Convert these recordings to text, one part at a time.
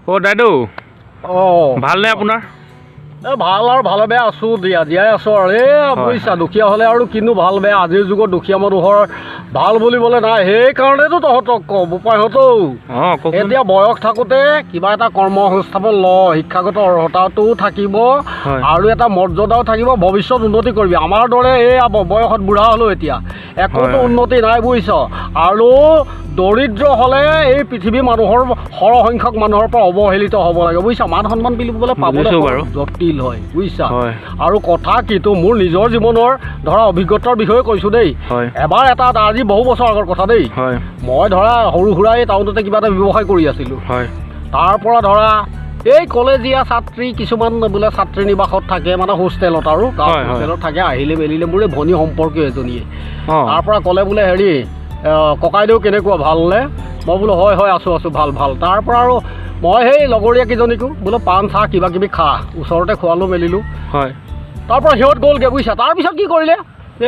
অ' দাদু, অঁ, ভালনে আপোনাৰ? এই ভাল আৰু ভালে বেয়া আছোঁ দিয়া, জীয়াই আছোঁ আৰু। এই বুজিছা, দুখীয়া হ'লে আৰু কিনো ভাল বেয়া, আজিৰ যুগত দুখীয়া মানুহৰ ভাল বুলিবলৈ নাই। সেইকাৰণেতো তহঁতক কওঁ বোপাইহঁতো, অঁ, কওকচোন। এতিয়া বয়স থাকোঁতে কিবা এটা কৰ্ম সংস্থাপন ল, শিক্ষাগত অৰ্হতাটোও থাকিব আৰু এটা মৰ্যাদাও থাকিব, ভৱিষ্যত উন্নতি কৰিবি। আমাৰ দৰে এই বয়সত বুঢ়া হ'লোঁ এতিয়া একোতো উন্নতি নাই বুজিছ। আৰু দৰিদ্ৰ হ'লে এই পৃথিৱীৰ মানুহৰ সৰহসংখ্যক মানুহৰ পৰা অৱহেলিত হ'ব লাগে বুজিছা। মান সন্মান বুলিবলৈ পাবলৈ জটিল হয় বুজিছা। আৰু কথা কিটো, মোৰ নিজৰ জীৱনৰ ধৰা অভিজ্ঞতাৰ বিষয়ে কৈছোঁ দেই। এবাৰ এটা আজি বহু বছৰ আগৰ কথা দেই, মই ধৰা সৰু সুৰা এই টাউনতে কিবা এটা ব্যৱসায় কৰি আছিলোঁ। তাৰ পৰা ধৰা এই কলেজীয়া ছাত্ৰী কিছুমান বোলে ছাত্ৰী নিবাসত থাকে, মানে হোষ্টেলত, আৰু হোষ্টেলত থাকে, আহিলে মেলিলে মোৰ এই ভনী সম্পৰ্কীয় এজনীয়ে। তাৰ পৰা ক'লে বোলে হেৰি ককাইদেউ কেনেকুৱা, ভালনে? মই বোলো হয় হয় আছোঁ আছোঁ, ভাল ভাল। তাৰ পৰা আৰু মই সেই লগৰীয়া কেইজনীকো বোলো পাণ চাহ কিবা কিবি খা, ওচৰতে খোৱালোঁ মেলিলোঁ। তাৰ পৰা সিহঁত গ'লগৈ বুজিছা। তাৰপিছত কি কৰিলে,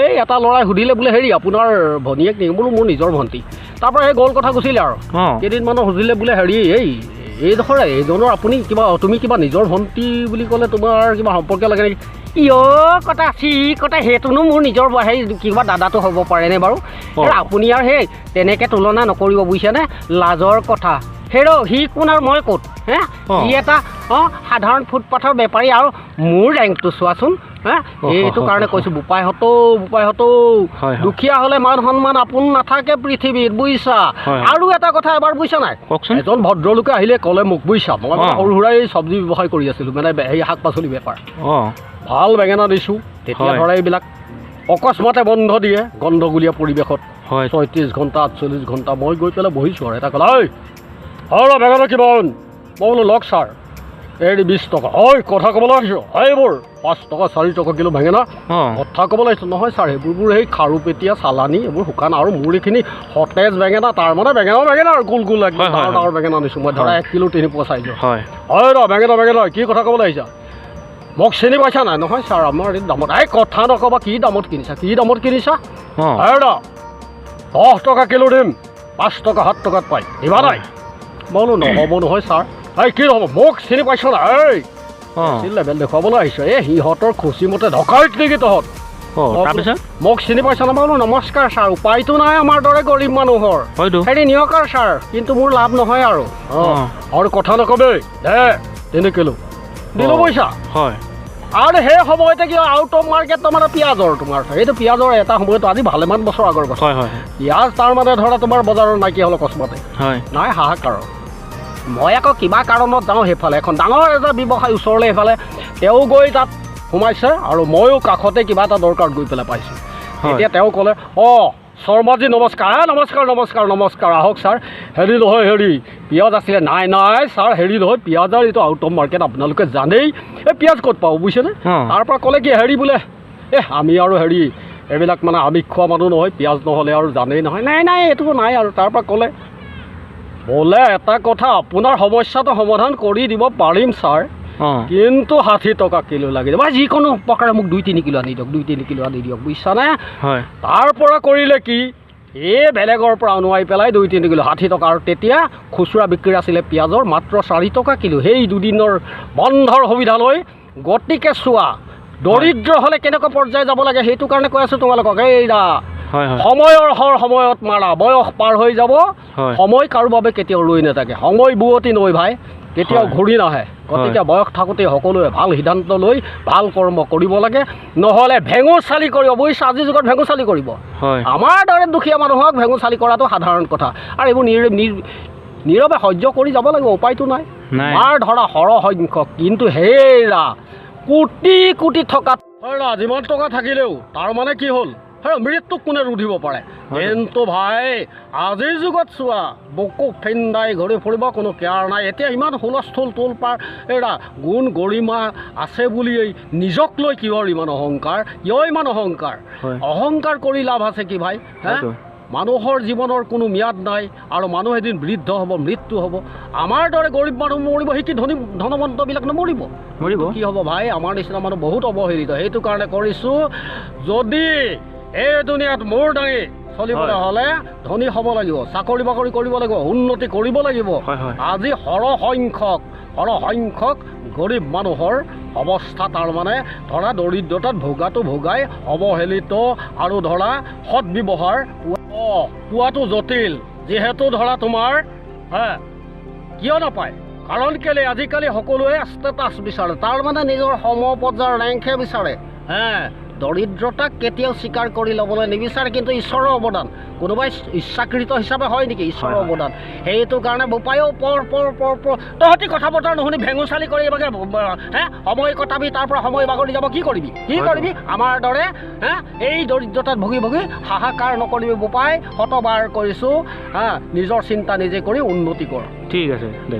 এই এটা ল'ৰাই সুধিলে বোলে হেৰি আপোনাৰ ভনীয়েক নেকি? বোলো মোৰ নিজৰ ভণ্টি। তাৰ পৰা সেই গ'ল কথা গুচিলে আৰু। কেইদিনমানৰ সুধিলে বোলে হেৰি এই এইডোখৰ এইজনৰ আপুনি কিবা, তুমি কিবা নিজৰ ভণ্টি বুলি ক'লে তোমাৰ কিবা সম্পৰ্কীয় লাগে নেকি? ইয় কটা চি কটা, সেইটোনো মোৰ নিজৰ সেই কিবা দাদাটো হ'ব পাৰেনে বাৰু? আপুনি আৰু সেই তেনেকৈ তুলনা নকৰিব বুজিছেনে, লাজৰ কথা। হেৰ সি কোন আৰু মই ক'ত? হে, সি এটা অঁ সাধাৰণ ফুটপাথৰ বেপাৰী আৰু মোৰ ৰেংকটো চোৱাচোন। হে, এইটো কাৰণে কৈছোঁ বোপাইহঁতো বোপাইহঁতো, দুখীয়া হ'লে মান সন্মান আপোন নাথাকে পৃথিৱীত বুজিছা। আৰু এটা কথা এবাৰ বুজিছা নাই, এজন ভদ্ৰলোকে আহিলে ক'লে মোক বুজিছা, মই সৰু সুৰাই চব্জি ব্যৱসায় কৰি আছিলোঁ, মানে সেই শাক পাচলি বেপাৰ। ভাল বেঙেনা দিছোঁ তেতিয়া, ধৰা এইবিলাক অকস্মাতে বন্ধ দিয়ে গণ্ডগোলীয়া পৰিৱেশত, 36 ঘণ্টা 48 ঘণ্টা। মই গৈ পেলাই বহিছোঁ আৰু এটা ক'লে ঐ হয় বেঙেনা কিমান? মই বোলো লওক ছাৰ এই 20 টকা। ঐ কথা ক'বলৈ আহিছোঁ, এইবোৰ 5 টকা 4 টকা কিলো বেঙেনা, কথা ক'বলৈ আহিছোঁ। নহয় ছাৰ, সেইবোৰ সেই খাৰুপেটীয়া চালানী, এইবোৰ শুকান, আৰু মোৰ এইখিনি সতেজ বেঙেনা, তাৰমানে বেঙেনাও বেঙেনা আৰু গোল গোল একদম ডাঙৰ ডাঙৰ বেঙেনা আনিছোঁ মই, ধৰা 1 কিলো 3 পোৱা চাইজৰ। হয় ৰ বেঙেনা বেঙেনা, কি কথা ক'বলৈ আহিছা? মোক চিনি পাইছা নাই? নহয় ছাৰ, আমাৰ এই দামত। এই কথা নক'বা, কি দামত কিনিছা, কি দামত কিনিছা? হয় ৰ 10 টকা কিলো দিম, 5 টকা 7 টকাত পাই দিবা নাই? মই বোলো নহ'ব নহয় ছাৰ। এই কি নহ'ব, মোক চিনি পাইছ নাই? এই লেভেল দেখুৱাবলৈ আহিছ, এই সিহঁতৰ খুচি মতে ঢকাইত নেকি তহঁত? মোক চিনি পাইছ নাই? মই বোলো নমস্কাৰ ছাৰ, উপায়টো নাই আমাৰ দৰে গৰীব মানুহৰ, হেৰি নিয়ক আৰু ছাৰ, কিন্তু মোৰ লাভ নহয় আৰু। আৰু কথা নক'বি দে, 3 কিলো দিলোঁ পইচা। আৰু সেই সময়তে কি আউট অফ মাৰ্কেট, তোমাৰ পিঁয়াজৰ, তোমাৰ এইটো পিঁয়াজৰ এটা সময়ত, আজি ভালেমান বছৰ আগৰ কথা, পিঁয়াজ তাৰমানে ধৰা তোমাৰ বজাৰত নাইকিয়া হ'ল অকস্মাতে, নাই হাহাকাৰৰ। মই আকৌ কিবা কাৰণত যাওঁ সেইফালে, এখন ডাঙৰ এটা ব্যৱসায় ওচৰলৈ সেইফালে, তেওঁ গৈ তাত সোমাইছে আৰু ময়ো কাষতে কিবা এটা দৰকাৰত গৈ পেলাই পাইছোঁ। তেতিয়া তেওঁ ক'লে অঁ শৰ্মাজী নমস্কাৰ। নমস্কাৰ নমস্কাৰ নমস্কাৰ, আহক ছাৰ। হেৰি নহয় হেৰি পিঁয়াজ আছিলে? নাই নাই ছাৰ, হেৰি নহয় পিঁয়াজৰ এইটো আউট অফ মাৰ্কেট আপোনালোকে জানেই, এই পিঁয়াজ ক'ত পাব বুজিছেনে? তাৰ পৰা ক'লে কি হেৰি বোলে এহ আমি আৰু হেৰি এইবিলাক মানে আমিষ খোৱা মানুহ নহয়, পিঁয়াজ নহ'লে আৰু জানেই নহয়। নাই নাই এইটো নাই আৰু। তাৰ পৰা ক'লে বোলে এটা কথা, আপোনাৰ সমস্যাটো সমাধান কৰি দিব পাৰিম ছাৰ, কিন্তু 60 টকা কিলো লাগিব, বা যিকোনো প্ৰকাৰে মোক 2-3 কিলো আনি দিয়ক, 2-3 কিলো আনি দিয়ক বুজিছানে? তাৰ পৰা কৰিলে কি, এই বেলেগৰ পৰা অনোৱাই পেলাই 2-3 কিলো 60 টকা। আৰু তেতিয়া খুচুৰা বিক্ৰী আছিলে পিঁয়াজৰ মাত্ৰ 4 টকা কিলো, সেই দুদিনৰ বন্ধৰ সুবিধা লৈ। গতিকে চোৱা, দৰিদ্ৰ হ'লে কেনেকুৱা পৰ্যায় যাব লাগে, সেইটো কাৰণে কৈ আছোঁ তোমালোকক। এইৰা সময়ৰ হৰ সময়ত মাৰা, বয়স পাৰ হৈ যাব, সময় কাৰো বাবে কেতিয়াও ৰৈ নাথাকে, সময় বোৱতী নৈ ভাই, কেতিয়াও ঘূৰি নাহে। গতিকে বয়স থাকোঁতে সকলোৱে ভাল সিদ্ধান্ত লৈ ভাল কৰ্ম কৰিব লাগে, নহ'লে ভেঙু চালি কৰিব বুজিছা। আজিৰ যুগত ভেঙু চালি কৰিব, আমাৰ দৰে দুখীয়া মানুহক ভেঙু চালি কৰাটো সাধাৰণ কথা, আৰু এইবোৰ নীৰৱে সহ্য কৰি যাব লাগিব, উপায়টো নাই। আমাৰ ধৰা সৰহসংখ্যক, কিন্তু হেৰা কোটি কোটি থকা যিমান টকা থাকিলেও তাৰ মানে কি হ'ল, হেৰ মৃত্যুক কোনে ৰুধিব পাৰে? কিন্তু ভাই আজিৰ যুগত চোৱা, বুকু ফেন্দাই ঘূৰি ফুৰিব, কোনো কেয়াৰ নাই। এতিয়া ইমান হুলস্থুল তোলপাৰ, এৰা গুণ গৰিমা আছে বুলিয়েই নিজক লৈ কিহৰ ইমান অহংকাৰ, কিয় ইমান অহংকাৰ? অহংকাৰ কৰি লাভ আছে কি ভাই? হে, মানুহৰ জীৱনৰ কোনো ম্যাদ নাই, আৰু মানুহ এদিন বৃদ্ধ হ'ব, মৃত্যু হ'ব। আমাৰ দৰে গৰীব মানুহ মৰিব, সেই কি ধনী ধনৱন্তবিলাক নমৰিব? মৰিব। কি হ'ব ভাই, আমাৰ নিচিনা মানুহ বহুত অৱহেলিত। সেইটো কাৰণে কৰিছোঁ, যদি এই দুনিয়াত মূৰ দাঙি চলিবলৈ হ'লে ধনী হ'ব লাগিব, চাকৰি বাকৰি কৰিব লাগিব, উন্নতি কৰিব লাগিব। আজি সৰহসংখ্যক গৰীব মানুহৰ অৱস্থা তাৰমানে ধৰা দৰিদ্ৰতাত ভোগাটো ভোগাই অৱহেলিত আৰু ধৰা সৎ ব্যৱহাৰ পোৱাটো জটিল। যিহেতু ধৰা তোমাৰ কিয় নাপায়? কাৰণ কেলে আজিকালি সকলোৱে ষ্টেটাছ বিচাৰে, তাৰমানে নিজৰ সমপৰ্যায়ৰ ৰেংকহে বিচাৰে। দৰিদ্ৰতাক কেতিয়াও স্বীকাৰ কৰি ল'বলৈ নিবিচাৰে। কিন্তু ঈশ্বৰৰ অৱদান কোনোবাই ইচ্ছাকৃত হিচাপে হয় নেকি? ঈশ্বৰৰ অৱদান। সেইটো কাৰণে বোপায়ো পৰ পৰ পৰ পৰ তহঁতি কথা বতৰা নুশুনি ভেঙুচালি কৰি এইভাগে হে সময় কটাবি, তাৰ পৰা সময় বাগৰি যাব। কি কৰিবি? কি কৰিবি? আমাৰ দৰে হে এই দৰিদ্ৰতাত ভুগি ভুগি হাহাকাৰ নকৰিবি বোপাই। শতবাৰ কৰিছোঁ, হা, নিজৰ চিন্তা নিজে কৰি উন্নতি কৰ। ঠিক আছে, দে।